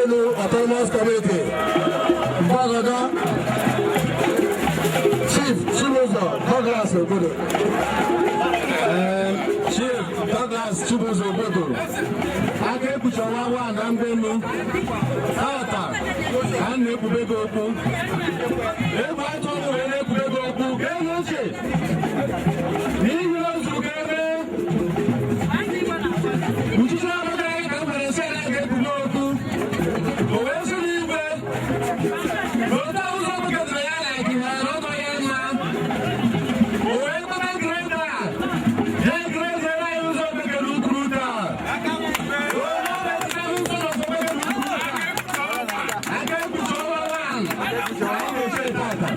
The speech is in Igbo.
Mgbenu Autonomous Community, Mgbagada, Chief Chibuzo Douglas Obodo. Chief Douglas Chibuzo Obodo, aka ekpuchi ọnwa nwa na Mgbenu, tata ka a na-ekwube gị okwu. Egbe ajọ ọnụ wee na-ekwube gị okwu, gee n'uche n'ihi na o zuru ka eme. Uchichi ọbụla anyị ka m gwara nsị ala ga-ekwube okwu. O wee sị n'igwe na otu ụzọ ọbụla ya na ha na ọdọ ya mma. O wee kpata grader ya grader anyị ụzọ Obekele ukwu taa. Onye ọ na-esite n'ụzọ Obekele ukwu taa. Aka ekpuchi ọnwa one. Anyị na-eche tata.